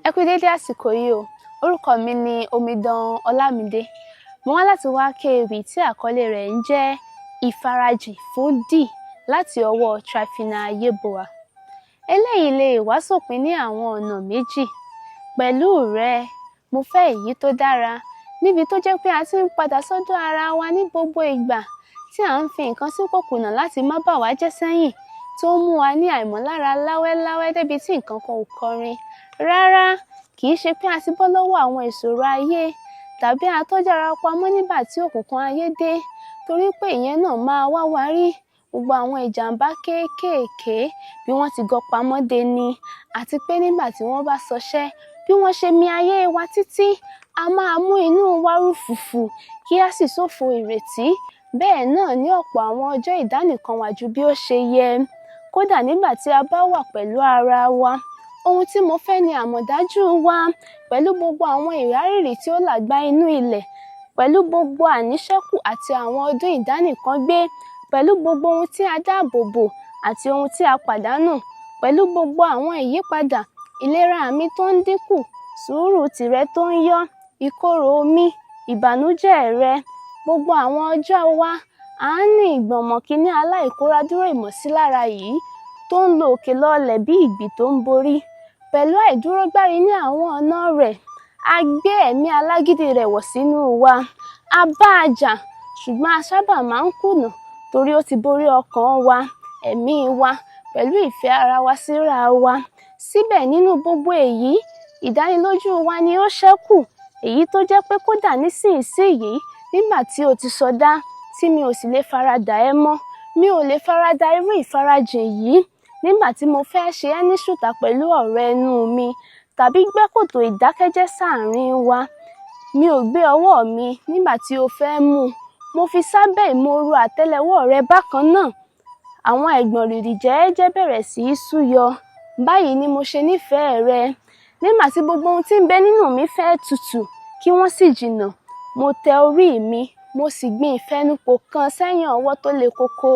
Ẹ kú dédé àsìkò yìí o. Orúkọ mi ni Omidan Ọlámidé. Mo wá láti wá ké ewì tí àkọlé rẹ̀ ń jẹ́ Ìfarajìn fún D láti ọwọ́ Tryphena Yeboah. Eléyìí lè wá sópin ní àwọn ọ̀nà méjì. Pẹ̀lú rẹ, mo fẹ́ èyí tó dára, níbi tó jẹ́ pé a ti ń padà sọ́dọ̀ ara wa ní gbogbo ìgbà tí à ń fi nǹkan sípò kùnà láti má bà wá jẹ́ sẹ́yìn, tó ń mú wa ní àìmọ̀lára láwẹ́láwẹ́ débi tí nǹkan kan ò kọrin. Rárá, kì í ṣe pé a ti bọ́ lọ́wọ́ àwọn ìṣòro ayé tàbí a tọ́jú ara wa pamọ́ nígbà tí òkùnkùn ayé dé, torí pé ìyẹn náà máa wá wa rí. Gbogbo àwọn ìjàmbá kéékèèké bí wọ́n ti gọ pamọ́ de ni, àti pé nígbà tí wọ́n bá ṣọṣẹ́, bí wọ́n ṣe mi ayé wa títí, a máa mú inú wa rú fùfù kí á sì ṣòfò ìrètí. Bẹ́ẹ̀ náà ní ọ̀pọ̀ àwọn ọjọ́ ìdánìkanwà ju bí ó ṣe yẹ, kódà nígbà tí a bá wà pẹ̀lú ara wa. Ohun tí mo fẹ́ ni àmọ̀dájú wa, pẹ̀lú gbogbo àwọn ìrárìrì tí ó làgbá inú ilẹ̀, pẹ̀lú gbogbo àníṣẹ́kù àti àwọn ọdún ìdánìkangbé, pẹ̀lú gbogbo ohun tí a dáàbò bò àti ohun tí a pàdánù, pẹ̀lú gbogbo àwọn ìyípadà, ìlera mi tó ń dínkù, sùúrù tìrẹ tó ń yọ́, ìkorò mi, ìbànújẹ́ rẹ, gbogbo àwọn ọjọ́ wa, à ń ní ìgbọ̀nmọ̀kíní aláìkóradúró ìmọ̀sílára yìí tó ń lo òkè lọlẹ̀ bí ìgbì tó ń borí. Pẹ̀lú àìdúrógbárí ní àwọn ọ̀nà rẹ̀, a gbé ẹ̀mí alágídí rẹ̀ wọ̀ sínú wa. A bá a jà, ṣùgbọ́n a sábà máa ń kùnà torí ó ti borí ọkàn wa, ẹ̀mí wa, pẹ̀lú ìfẹ́ ara wa síra wa. Síbẹ̀ nínú gbogbo èyí, ìdánilójú wa ni ó ṣẹ́kù, èyí tó jẹ́ pé kódà nísinsìnyí, nígbà tí o ti sọdá, tí mi ò sì lè faradà ẹ́ mọ́, mi ò lè farada irú ìfarajìn yìí nígbà tí mo fẹ́ ṣe ẹ́ ní ṣùtá pẹ̀lú ọ̀rọ̀ ẹnu mi tàbí gbẹ́ kòtò ìdákẹ́jẹ́ sáàrin wa. Mi ò gbé ọwọ́ mi nígbà tí o fẹ́ mú un, mo fi sábẹ́ ìmóoru àtẹ́lẹwọ́ rẹ bákan náà. Àwọn àìgbọ̀nrìrì jẹ́ẹ́jẹ́ bẹ̀rẹ̀ sí í súyọ. Báyìí ni mo ṣe nífẹ̀ẹ́ rẹ. Nígbà tí gbogbo ohun tí ń bẹ nínú mi fẹ́ tutù kí wọ́n sì jìnnà, mo tẹ orí mi, mo sì gbin ìfẹnukò kan sẹ́yìn ọwọ́ tó le koko.